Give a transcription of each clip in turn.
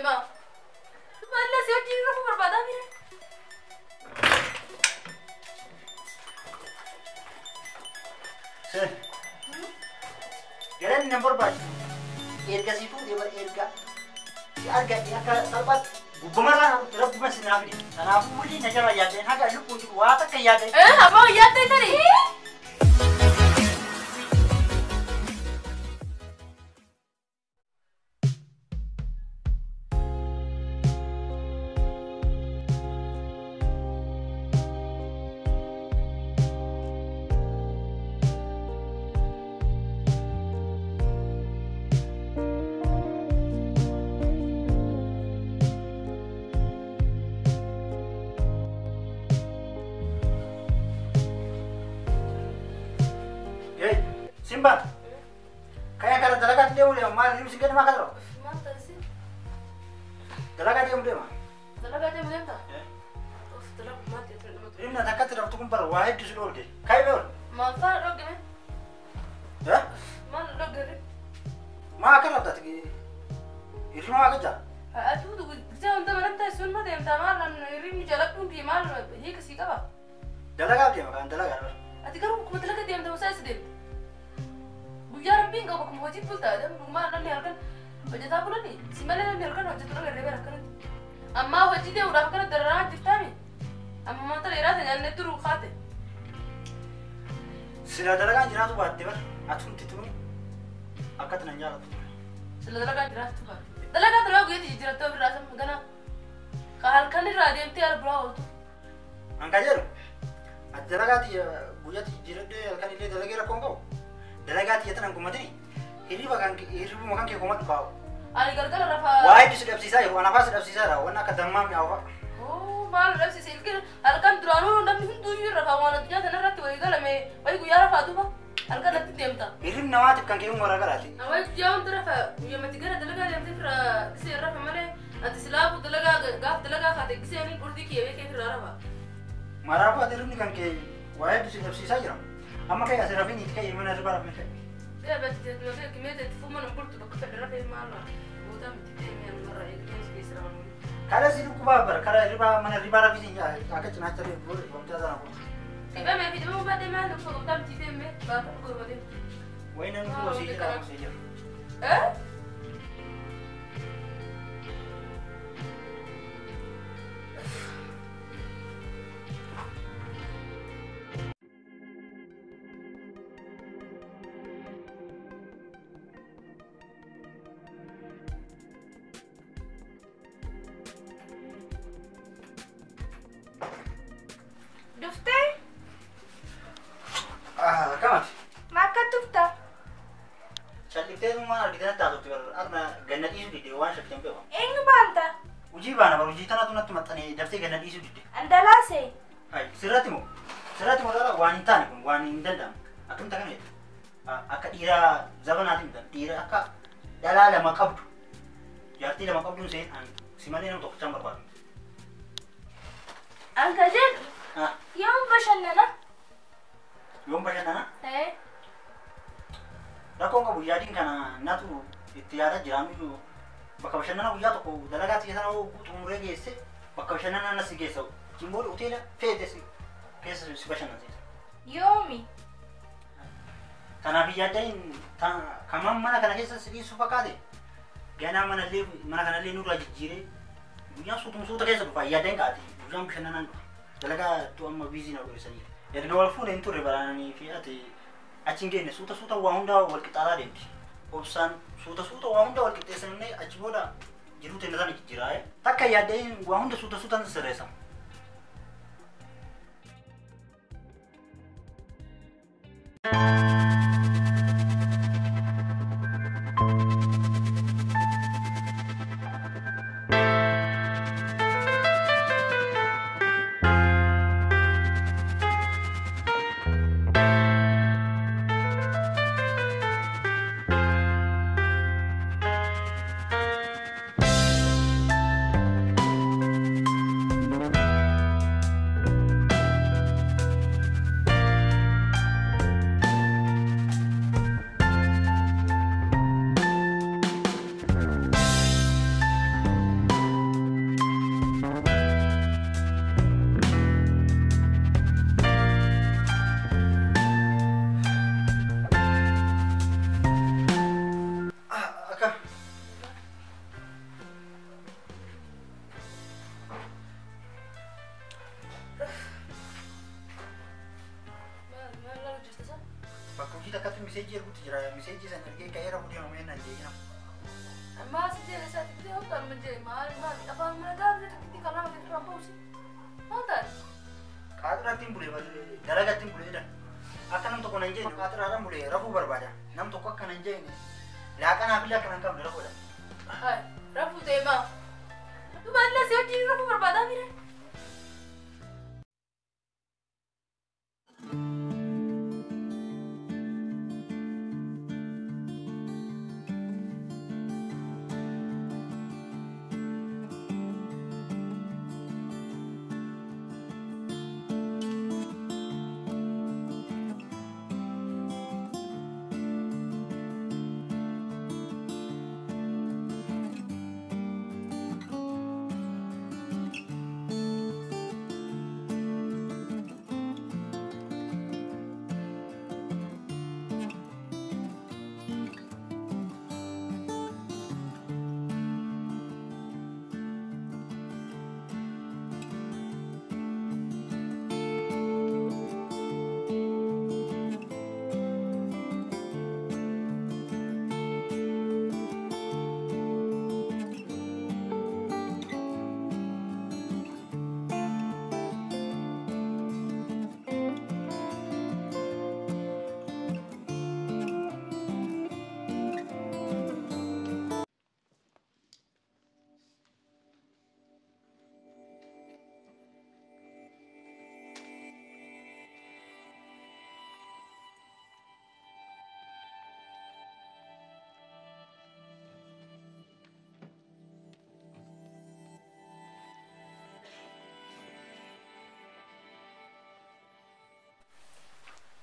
deema. Maalla si wajjin rafuu barbaadaa mire. Seen. Galanni nan barbaachisu. Erga si fuudhee bara erga si argadhe akka salphaatti gubbamarraa rabbuma si naa fide. Kanaafuu waliin na jala yaaddeen haga lubbuun jiru waa takka yaaddeen. Abbaa yaaddee tarii. Simba, kaya kara dalagaa deemu deema maal hir'ibsi gadi maa kana Maal taasise? Dalagaa deemu deema. Dalagaa deemu deemta? Of dalagaa maal ta'e nama ture. Hir'ibna takkatti raftu kun bara waa hedduu si dhoorge. Kayi beeku. Maal faana dhoorgame? Maal dhoorgame? Maa akka raftaati? Hir'ibna maa gajja? Atuu gisee hunda manatti taasisuun ma deemta maal hir'ibni jaladhuun kee maal hiika sii qaba? Dalagaa deema kan dalagaa. Ati garuu akkuma dalagaa deemta musaa isa deemta. Guyyaa rabbiin qabu akkuma hojii bultaa maal namni halkan hojjetaa bulani si malee namni halkan hojjetu dhagarree bara akkanatti. Ammaa hojii deemuudhaaf akkana dararaa jirtaami. Amma maanta dheeraa ta'e nyaannee duruu kaate. Sila dalagaan jiraatu baatte bara atumti tuni akkatti nan jaallattu. Sila dalagaan jiraatu baatte. Dalagaa dalagaa guyyaatti jijjiirattee ofirraa sama gana halkan irraa deemtee ala biraa ooltu. An kan jedhu ati dalagaatti guyyaatti jijjiiradhee halkan illee dalagee rakkoon qabu. Dalagaa xiyya tanan kummatini hirriba kan hirribuma kan kee kumadhu kaa'u. Ani galgala rafaa. Waa hedduu si dhabsiisaa jiru anafaa si dhabsiisaa jira waan akka dammaa mi'aawu fa'a. Maal dhabsiise ilkin halkan duraanuu namni hunduuyyuu rafaa waan addunyaa kana irratti walii galame wayi guyyaa rafaa duuba halkan natti deemta. Hirribni namaatiif kan kee humna garaati. Wayi guyyaa hunda rafa guyyamatti gara dalagaa deemtee fira gisee rafa malee ati silaafuu dalagaa gaaf dalagaa kaate gisee ni qurdii kiyya beekee fira rafa. Maraafuu ati hirribni kan kee waa hedduu si dhabsiisaa jira. Amma kee as rafin itti ka'e mana riba rafin ka'e. Kara si dhukkubaa bara kara riba mana riba rafin akka cinaacha wamtaa sana kun. Dhibame fi dhibama baadhee maal dhufa gomtaa miti deemee baafa dhuguu deemu. Wayi namni kun osii jira osii jira. Dhuftee? Akkamati? Maa akka tufta? Calliftee waan argitee taatufti bara har'a ganna dhiisuu didde waan shakkitan beeku. Eenyu baanta? Hojii baana bara hojii tanatu natti maxxanee daftee ganna dhiisuu didde. Andalaasee? Sirratti moo? Sirratti moo dhala waan hin taane kun waan hin danda'amne. Akkamitti akkana jedhu? Akka dhiiraa zabanaatiin miti dhiira akka dhalaa lama qabdu jaartii lama qabduun seen si malee nama tokkochaan barbaadu. Anka jedhu? Yoom bashannana? Yoom bashannana? Rakkoon qabu yaadiin kana natu itti yaadaa jiraanu bakka bashannana guyyaa tokko dalagaa xiyya sana xumuree geesse bakka bashannanaa nas geessa. Achiin booda hoteela feete keessa si bashannansiisa. Yoomi? Kanaaf yaaddeen kaman mana kana keessa si dhiisu fakkaate ganaa manallee mana kanallee nurraa jijjiiree guyyaan suutuma suuta keessa dhufa yaaddeen kaate guyyaan bashannanaan dhufa. Dalagaa tu amma biizii na godhisaniif. Erga wal fuune hin turre baraananii fi ati achi hin geenne suuta suuta waa hundaa wal qixxaataa deemti. Obsaan suuta suuta waa hunda wal qixxeessanillee achi booda jiruu teenya sana jijjiiraa. Takka yaaddeen waa hunda suuta suutaan sirreessa. Miseejii erguutti jira. Miseejii san ergee ka'ee rafuu deema mee naan jeeqina. Ammaa si jee isaati bitee hojjetan ma jee maal maal afaan mana gaafate takkitti kan lama keessatti ba'uusi. Maal taate? Qaaxiraattiin bulee dalagattiin bulee jedhan. Akka nam tokko nan jeeqne qaaxiraadhaan bulee rafuu barbaada. Nam tokko akka nan jeeqne laaqanaaf illee akka nan qabne rafuudha. Hai rafuu deemaa. Duuba illee si wajjin rafuu barbaadaa mire.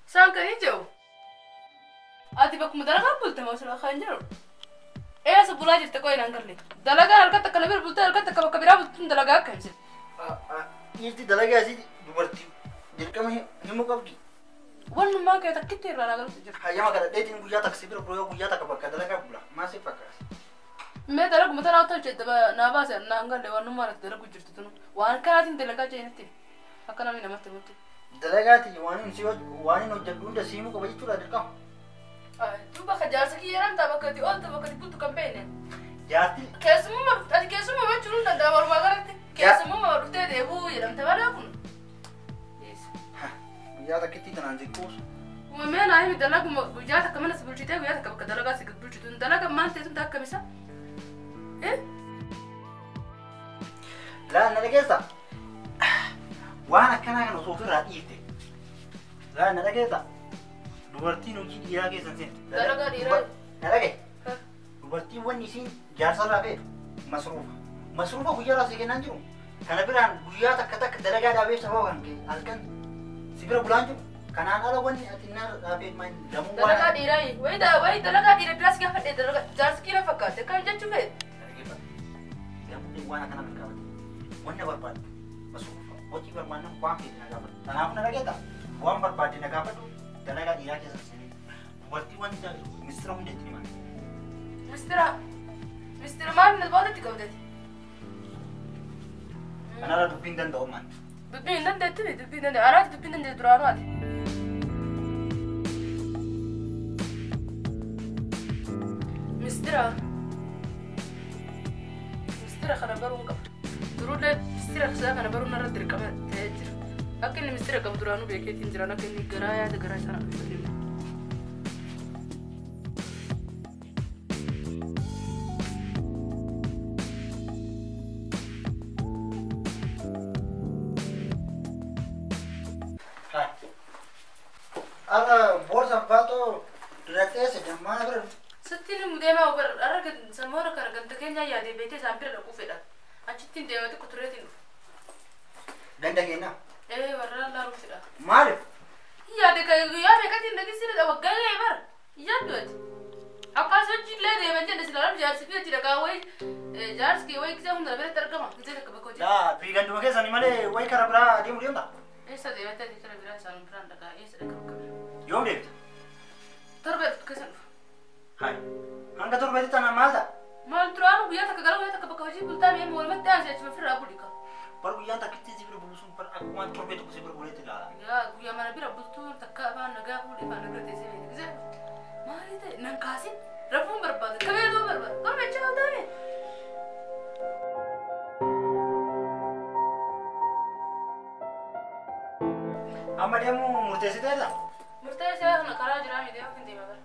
Isaan kan hin jiru. Ati bakkuma dalagaa bulte moo silaa kan jiru? Eessa bulaa jirte qoy naan galle. Dalagaan halkan takka na bira bultee halkan takka bakka biraa bultuun dalagaa akka hin jiru. Dhiirti dalagaa isii dubartii dirqama himuu qabdi. Walumaa kee takkitti irraa naa galuutu jira. Hayyama kadhadheetiin guyyaa takka si bira bulaa guyyaa takka bakka dalagaa bula. Maal si fakkaata? Mee dalaguma tanaa tolche naa baase naan galle waanummaa irratti dalagu jirtu tunu. Waan kanaatiin dalagaa jeenitti akka namni namatti himutti. Dalagaati waan hin hojjedhu hunda siimuu qaba jechuudha dirqama. Duuba ka jaarsa kiyya jedhamta bakka itti ooltu bakka itti bultu kan beekne. Jaarti. Keessummaa ati keessummaa jechuun hin danda'amu walumaa galatti. Keessummaa dhuftee deebuu jedhamte malee kun. Guyyaa takkitti tanaan xiqqoosu. Uumamee naa himi dalaguma guyyaa takka mana si bulchitee guyyaa takka bakka dalagaa si bulchitu dalaga maal ta'e tun takka misa. Laa na dhageessa. Waan akkanaa kana osoo ofirraa dhiifte. Laa na dhageessa. Dubartiin hojii dhiiraa keessa hin seentu. Dalagaa dhiiraa. Na dhagaye. Dubartiin wanni isiin jaarsarraa feetu masruufa. Masruufa guyyaarraa si kennaan jiru. Kana biraan guyyaa takka takka dalagaa dhaabee sababa kan ka'e halkan si bira bulaan jiru. Kanaan ala wanni ati narra dhaabee maal damuu waan. Dalagaa dhiiraa wayi dalagaa dhiira biraas gaafadhe dalagaa jaarsi kiira fakkaate kan jechuu feete. Damuu waan akkana kan qabate. Wanna barbaaddu masruufa. Hojii barbaadnu waan feete na gaafadhu. Kanaaf na dhageetta waan barbaadde na gaafadhu dalagaa dhiiraa keessa seenee dubartii wanta mistira hunda itti himan. Mistira mistira maal na baatatti qabdati? Kanarra dubbiin danda'u maal? Dubbiin hin dandeetti dubbiin danda'u araati dubbiin dandeetti duraanuu ati. Mistira mistira kana baruu hin qabdu. Durullee mistira isaa kana baruu narra dirqama ta'ee jira. Akka inni mistira qabu duraanuu beekeetiin jiraan akka inni garaa yaada garaa isaa na dhufee. Har'a boorsa baatoo dirattee dammaana bira dhufte. Sittiin deemaa har'a samoora kana ganda keenya yaadee beektee isaan bira dhaquu fedha. Achittiin deemaa xiqqoo tureetiin dhufa. Ganda keenyaa? Ee warra laaluu fedha. Maaliif? Yaade guyyaa meeqatiin dhaqisiin waggaa ga'ee bara. Yaaddu ati. Akkas hojiillee deeman jenne silaalam jaarsi fi hojii dhaqaa wayi jaarsi kee wayi gisee hunda biratti argama. Gisee takka bakka hojii. Yaa ganduma keessanii malee wayi karaa biraa deemu deemta? Eessa deematee ati karaa biraa isaan biraan dhaqaa eessa dhaqa bakka biraa? Yoom deemta? Torba keessa dhufa. Hai. Hanga torbeetti tana maal ta'a? Maal duraanuu guyyaa takka gara guyyaa takka bakka hojii bultaa mi'ee walumatti aansee achuma ofirraa buli ka. Bar guyyaan takkitti si bira bulu sun bar akkuma torbee tokko si bira buleetti ilaala. Yaa guyyaa mana bira bultuu takka afaan nagaa fuudhee afaan nagaa teessee beekte gisee Nan kaasin rafuun barbaada. Kamee duu barbaada. Garuu achi haadame. Amma deemuu murteessiteerta? Murteessee kana karaa jiraa miti yoo hin deema bara.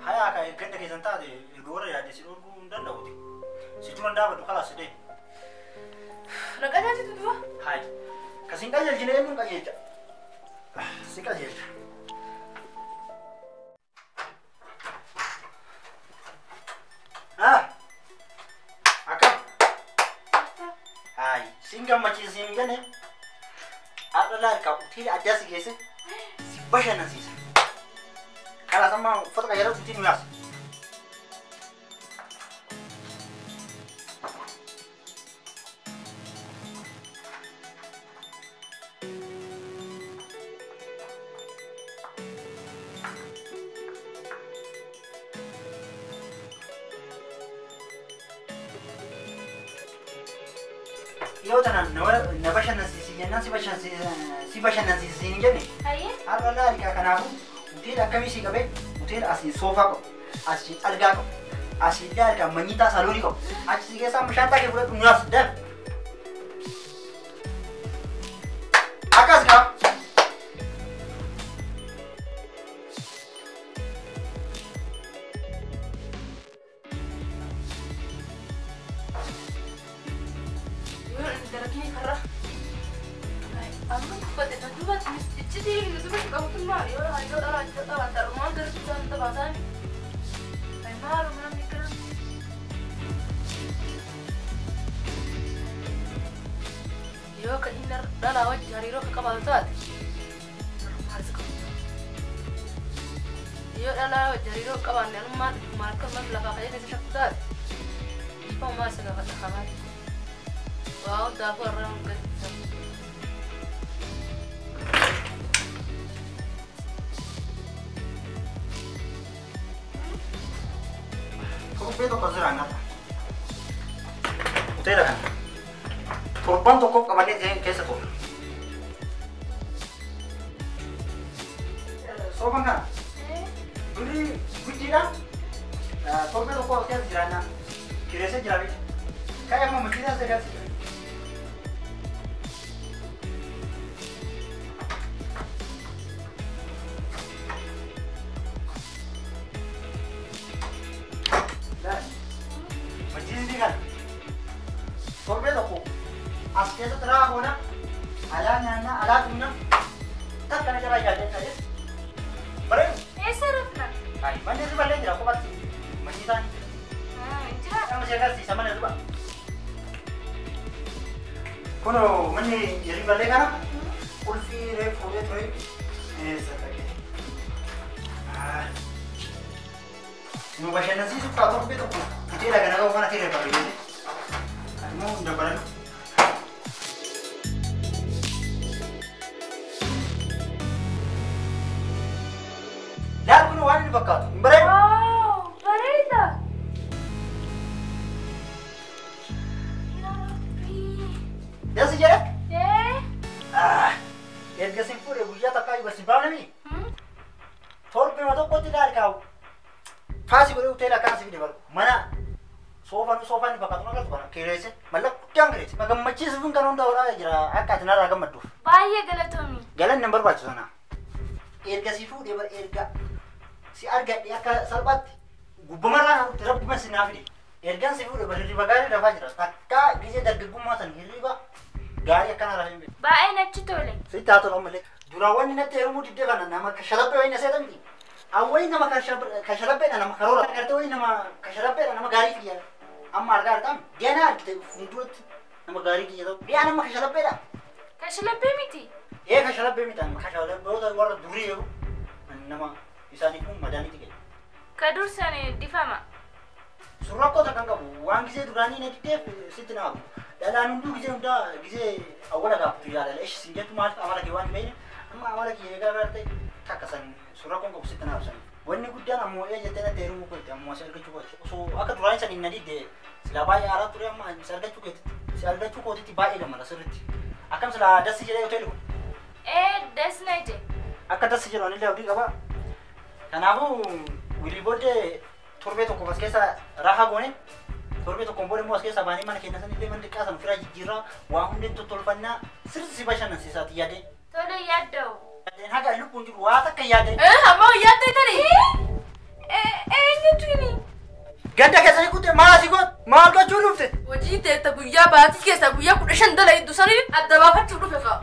Hayaa ka ganda keessan taate erga warra yaadde si dhorkuu hin danda'uti. Si dura hin dhaabadhu kalaas si deemi. Na qajeelchitu duba? Hayi. Ka sin qajeelchine eenyuun qajeelcha? Si qajeelcha. Ah! Akkam? Hayi. Sin gammachiisa siin hin jenne? Har'a laal qabu hoteela addaa si geesse si bashannansiisa. Kalaas amma uffata qajeelatu ittiin nu yaasa. Yoo tanaan na bashannansiisi jennaan si bashannansiisi siin hin jenne. Har'a laal kanaafuu hoteela akkamii si qabee hoteela asiin soofaa qabu, asiin algaa qabu, asiin illee manyitaa saloonii qabu. Achi si keessaa bishaan taakee fudhadhu nu yaas deem. Akkas gaa. Darakini karra. Amma uffate kan duubatti iccitii duubatti qabutu maali? Yoo hariiroo dhalaa hojii qabaatan rumaan garuu isaan taphaatan. Maaluma namni kana. Yoo kan inni dhalaa wajji hariiroo kan qabaatu taate maal si qabu? Yoo dhalaa wajji hariiroo hin qabaanne anummaan maal akkanumas lafaa ka'ee keessa shakku taate dhiifama maal si gaafadha kamaali? Waa hundaafuu har'a gadi. Torbee tokko jira nyaata. Hoteela kana. Torban tokkoof qabannee keessa turre. Soofan kana. Durii guddiidha. Torbee tokko as keessa jiraannaa. Kireessee jira beekta. Ka'ee amma makiinaa isa keessa jira. Majlisni kana torbee tokko as keessatti rahaa goona, alaa nyaanna, alaa dhugna, takka na jalaa ijaajjee ta'e. Bareedu. Eessa rafna? Hayi, manni hirriba illee jira kophaatti. Majlisaan jira. Jira. Nama si agarsiisa mana hirriba. Kunoo manni hirriba illee kana qulfii reefu fuudhee ture. Eessa dhaqee? Nu bashannansiisuuf kaa torbee tokko hoteela kana qabu kana kireeffate jette. Ati immoo hin dabbalannu. Laal kun waan inni fakkaatu hin bareedu? Waaw, bareeda. Yaa Rabbi. Dasi jedhe? Ee. Erga sin fuudhee guyyaa takkaa iyyuu si baafne miti? Torbee tokkotti laal kaa'u. Faasi godhee hoteela akkana si fide bara. Mana soofaan soofaan fakkaatu agartu kana kireesse mallaqa guddaan kireesse. Ma gammachiisuuf kan hunda godhaa jira akka ati narraa gammadduuf. Baay'ee galatoomi. Galanni hin barbaachisu sana. Erga si fuudhee bara erga si argadhe akka salphaatti gubbamarraa na dhufte rabbuma si naa fide. Ergaan si fuudhee bara hirriba gaarii rafaa jira. Takkaa gisee dargaggummaa san hirriba gaarii akkana rafee hin beeku. Baay'ee natti tole. Sitti haa tolu ammallee. Duraan wanni natti heerumuu diddee kana nama shalabbee wayii na seeta miti. Awwayi nama kashalabbeedha nama karoora agartee wayii nama kashalabbeedha nama gaarii kiyya amma argaa argaam ganaa argite fuulduratti nama gaarii kiyya ta'u dhiyaa nama kashalabbeedha. Kashalabbee miti? Ee kashalabbee miti amma kashalabbeota warra durii yeroo nama isaaniif kun madaaniitti kenna. Ka dursan difama. Sun rakkoota kan qabu waan gisee duraanii na diddeef sitti na hafu. Dhalaan hunduu gisee hundaa gisee awwala gaafatu jaalala ishi sin jettu maaliif amala kee waan hin beekne amma amala kee eegaa garte takka san sun rakkoon qabu sitti na hafu saniif. Wanni guddaan ammoo ee jettee natti heerumuu kooti ammoo si argachuu kooti. Osoo akka duraanii saniin na didde silaa baay'ee aaraa ture amma si argachuu keetitti si argachuu kootitti baay'ee gammada sirriitti. Akkam silaa dassi jedhee hoteelli kun? Ee das na je. Akka dassi jedhu anillee abdii qaba. Kanaafuu Wilii booddee torbee tokko as keessa raahaa goone, torbee tokkoon booda immoo as keessa baanee mana keenya sanillee mana xiqqaa sana ofirraa jijjiirraa, waa hundeen tottolfannaa, sirri si bashannansiisaati yaadeen. Tole, yaadda'u. Yaadeen haga lubbuun jiru waa takka yaadeen. Amma yaaddee tani. Eenyutu ini? Ganda keessa kutte maal asii gootu, maal gochuu dhufte? Hojii teetta guyyaa baatii keessaa guyyaa 15 dala hedduu sanii adda baafachuu dhufe fa'a.